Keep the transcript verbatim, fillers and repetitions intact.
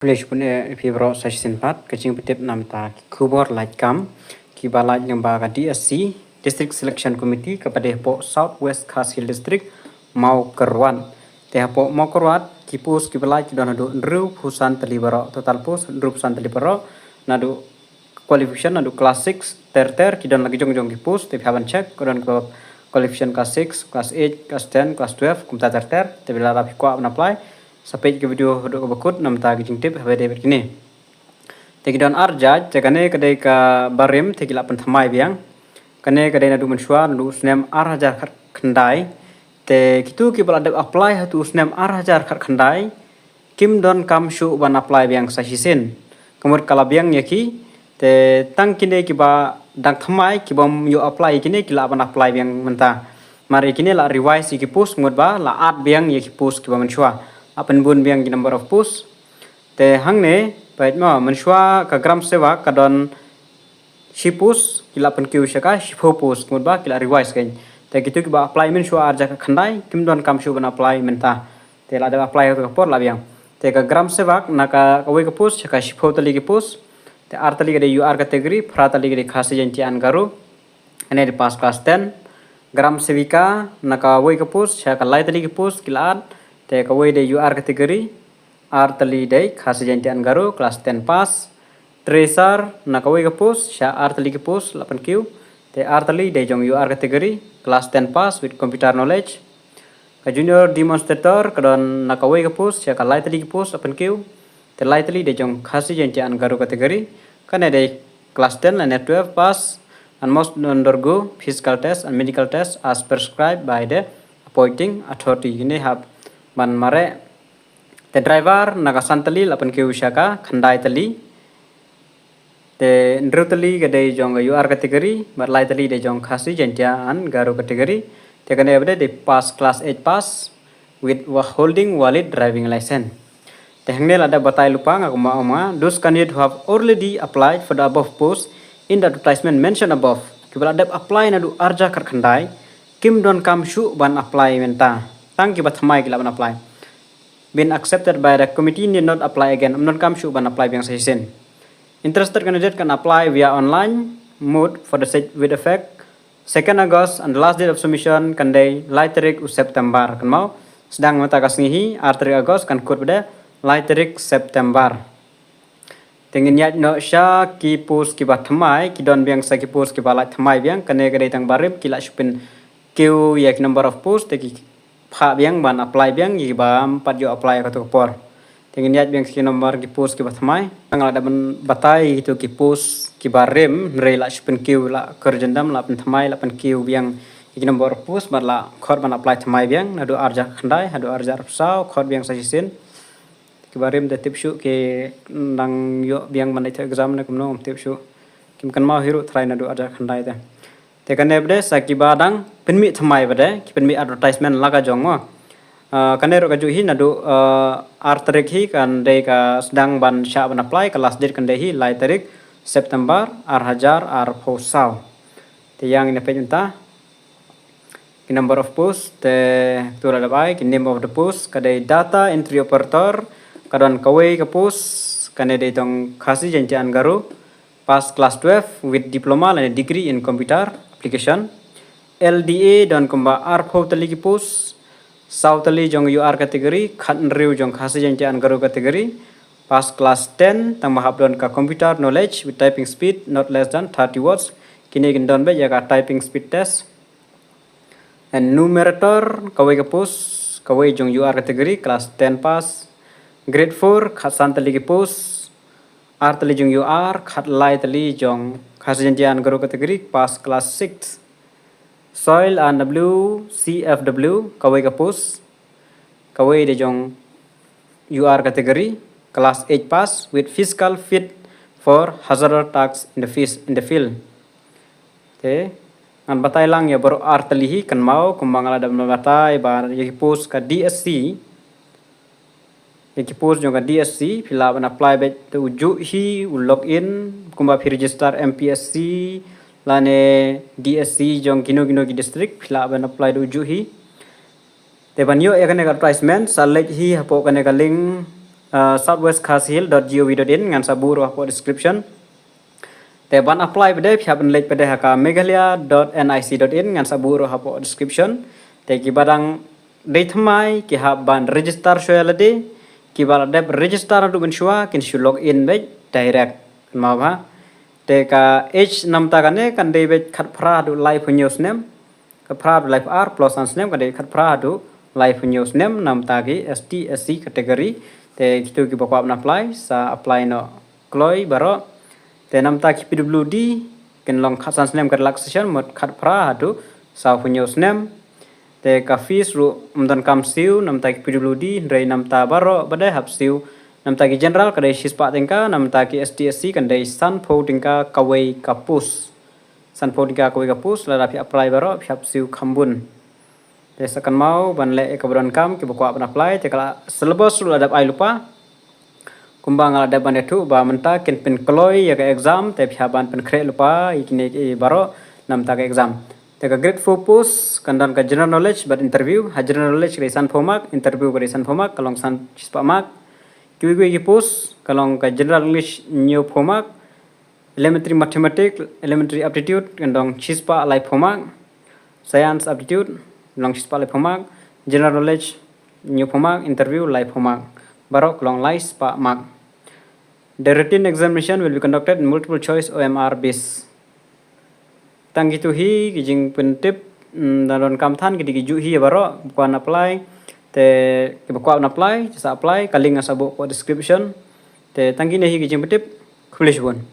Khublei shibun ïa phi baroh sa shisien pat, ka jingpyntip namar ki khubor lait kam kiba lait lyngba ka D S C, District Selection Committee, kaba dei hapoh South West Khasi Hills District, Mawkyrwat. Te hapoh Mawkyrwat ki post kiba lait ki don haduh hynriewphew san tylli baroh, total post hynriewphew san tylli baroh, naduh qualification naduh class six ter ter, ki don la ki jong jong ki post, te phi hap ban check, ka don kaba qualification class six, class eight, class ten, class twelve, kumta ter ter. Te lada phi kwah ban apply, sa peit ka video haduh kaba kut namar ki jingtip haba dei bad kine. Te ki don ar jait, te kane ka dei kaba rim, te ki la pynthymmai biang. Kane ka dei naduh mynshuwa, naduh u snem ar hajar khatkhyndai. Te kito kiba la dep apply ha utu u snem ar hajar khatkhyndai, kim donkam shuh ban apply biang sa shisien. Ka mut ka la biang ïa ki, te tang kine kiba dang thymmai, kibym ïoh apply ïa kine, ki lah ban apply biang mynta. Namar ïa kine la revise ïa ki post, ka mut ba la add biang ïa ki post kiba mynshuwa. La pynbun biang ki number of post. Te hangne, peit mo, mynshuwa ka Gram Sevak ka don shi post, ki la pynkiew sha ka shiphew post, ka mut ba ki la revise kein. Te kito kiba apply mynshuwa ar hajar khatkhyndai, kim donkam shuh ban apply mynta. Te la dep apply ha kato ka por la biang. Te ka Gram Sevak na ka, kawei ka post sha ka shiphew tylli ki post. Te ar tylli ka dei U R category, phra tylli ka dei Khasi Jaintia and Garo. Kane dei pass class ten. Gram Sevika na kawei ka post sha ka lai tylli ki post ki la add. Te kawei dei U R category, ar tylli dei Khasi Jaintia and Garo, class ten pass. Tracer na kawei ka post sha ar tylli ki post la pynkiew. Te ar tylli dei jong U R category, class ten pass with computer knowledge. Ka junior demonstrator ka don na kawei ka post sha ka lai tylli ki post la pynkiew. Te lai tylli dei jong Khasi Jaintia and Garo category. Kane dei class ten lane twelve pass and must undergo physical test and medical test as prescribed by the appointing authority. Kine hap ban mareh. Te driver na ka san tylli la pynkiew sha ka khyndai tylli. Te hynriew tylli ka dei jong ka U R category, bad lai tylli dei jong Khasi Jaintia and Garo category. Te kane ba dei dei pass class eight pass with wa-, holding valid driving license. Te hangne la dep batai lypa, nga kumba ong ma, those candidates who have already applied for the above post in the advertisement mentioned above. Kiba la dep apply naduh ar hajar khatkhyndai, kim donkam shuh ban apply mynta. Tang kiba thymmai ki lah ban apply. Been accepted by the committee need not apply again. Ym donkam shuh ban apply biang sa shisien. Interested candidate can apply via online mode for the said with effect second August and the last date of submission kan dei lai tarik u September. Kynmaw, sdang mynta ka sngi hi, ar tarik August, kan kut pat de lai tarik September. Te ngin ïaid noh sha ki post kiba thymmai, ki don biang sa ki post kiba la thymmai biang, kane ka dei tang ba rim, ki la shu pynkiew ïa ki number of post, te ki phah biang ban apply biang ïa kiba ym pat ïoh apply ha kato ka por. Te ngin ïaid biang ki number ki post kiba thymmai. Nga la dep ban batai ïa kito ki post kiba rim, hynrei la shu pynkiew, la kyrjandam, la pynthymmai, la pynkiew biang ïa ki number of post, bad la khot ban apply thymmai biang, naduh ar hajar khyndai haduh ar hajar arphew saw, khot biang sa shisien. Kiba rim te tip shuh ki nang ïoh biang ban leit exam ne kumno, tip shuh. Kim kynmaw hi ruh trai naduh ar hajar khyndai te. Te kane pat de sa kiba dang pynmih thymmai pat de, ki pynmih advertisement la ka jong mo. Ah, kane ruh ka juh hi naduh, ah, ar tarik hi kan dei ka sdang ban shah ban apply, ka last date kan dei hi lai tarik September ar hajar arphew saw. Te ïa ngin ïa peit mynta ki number of post, te tu la dep ai ki name of the post, ka dei data entry operator, ka don kawei ka post, kane dei tang Khasi Jaintia and Garo, pass class twelve with diploma lane degree in computer application. L D A don kumba arphew tylli ki post, saw tylli jong U R category, khathynriew jong Khasi Jaintia and Garo category, pass class ten, tang ba hap don ka computer knowledge with typing speed not less than thirty words. Kine kin don beit ïa ka typing speed test. And numerator, kawei ka post, kawei jong U R category, class ten pass. Grade four, khatsan tylli ki post, ar tylli jong U R, khatlai tylli jong Khasi Jaintia and Garo category, pass class six. Soil and W C F W, kawei ka post, kawei dei jong U R category, class eight pass with physical fit for hazardous tasks in the fis-, in the field. Te ngan batai lang ïa baroh ar tylli hi, kynmaw kumba nga la dep batai ba ïa ki post ka D S C, ïa ki post jong ka D S C phi lah ban apply beit te u juh hi, u log in, kumba phi register M P S C lane D S C jong kino kino ki district, phi lah ban apply te u juh hi. Te ban ïoh ïa kane ka advertisement sa leit hi hapoh kane ka link uh, southwest khasi hills dot gov dot in, ngan sa buh ruh hapoh description. Te ban apply pat de, phi hap ban leit pat de ha ka meghalaya dot nic dot in, ngan sa buh ruh hapoh description. Te kiba dang dei thymmai ki hap ban register shuwa ïa lade, kiba la dep register haduh mynshuwa kin shu log in beit direct. Kynmaw bha. Te ka age namta kane kan dei beit khatphra haduh laiphew hynñiew snem. Khatphra haduh laiphew ar, plus san snem, ka dei khatphra haduh laiphew hynñiew snem namta ki S T, S C category. Te kito kiba kwah ban apply sa apply noh kloi baroh. Te namta ki P W D kin long khatsan snem ka relaxation, mut khatphra haduh sawphew hynñiew snem. Te ka fees ruh ym donkam siew namta ki P W D, hynrei namta baroh pat de hap siew. Namta ki general ka dei shispah tyngka, namta ki S T, S C kan dei sanphew tyngka kawei ka post. Sanphew tyngka kawei ka post, lada phi apply baroh phi hap siew kham bun. Te sa kynmaw ban leh ïa kaba donkam kiba kwah ban apply. Te ka la syllabus ruh la dep ai lypa. Kumba nga la dep ban ïathuh ba mynta kin pynkloi ïa ka exam, te phi hap ban pynkhreh lypa ïa kine ki baroh namta ka exam. Te ka grade four post kan don ka general knowledge bad interview. Ha general knowledge ka dei sanphew mark, interview ka dei sanphew mark, ka long san shispah mark. Kiwei kiwei ki post ka long ka general English hynñiewphew mark, elementary mathematics, elementary aptitude kan long shispah laiphew mark, science aptitude long shispah laiphew mark, general knowledge hynñiewphew mark, interview laiphew mark. Baroh ka long laispah mark. The written examination will be conducted in multiple choice O M R base. Tang kito hi ki jingpyntip, mm, da donkam than ki dei ki juh hi ïa baroh, ba kwah apply. Te kiba kwah apply, sa apply, ka link nga sa buh hapoh description. Te tang kine hi ki jingpyntip, khublei shibun.